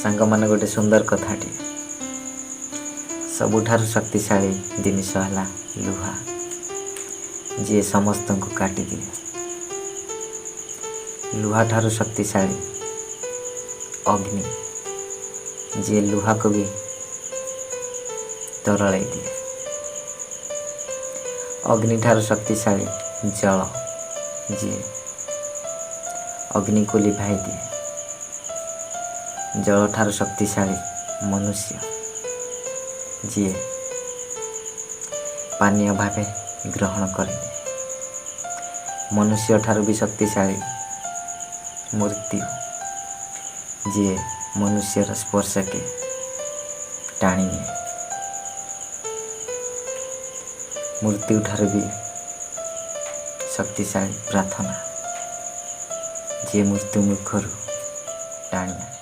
ସାଙ୍ଗମାନେ, ଗୋଟେ ସୁନ୍ଦର କଥାଟିଏ। ସବୁଠାରୁ ଶକ୍ତିଶାଳୀ ଜିନିଷ ହେଲା ଲୁହା, ଯିଏ ସମସ୍ତଙ୍କୁ କାଟିଦିଏ। ଲୁହାଠାରୁ ଶକ୍ତିଶାଳୀ ଅଗ୍ନି, ଯିଏ ଲୁହାକୁ ବି ତରଳେଇ ଦିଏ। ଅଗ୍ନିଠାରୁ ଶକ୍ତିଶାଳୀ ଜଳ, ଯିଏ ଅଗ୍ନିକୁ ଲିଭାଇ ଦିଏ। ଜଳଠାରୁ ଶକ୍ତିଶାଳୀ ମନୁଷ୍ୟ, ଯିଏ ପାନୀୟ ଭାବେ ଗ୍ରହଣ କରିନିଏ। ମନୁଷ୍ୟଠାରୁ ବି ଶକ୍ତିଶାଳୀ ମୃତ୍ୟୁ, ଯିଏ ମନୁଷ୍ୟର ସ୍ପର୍ଶକେ ଟାଣି ନିଏ। ମୃତ୍ୟୁଠାରୁ ବି ଶକ୍ତିଶାଳୀ ପ୍ରାର୍ଥନା, ଯିଏ ମୃତ୍ୟୁ ମୁଖରୁ ଟାଣି ଆଣେ।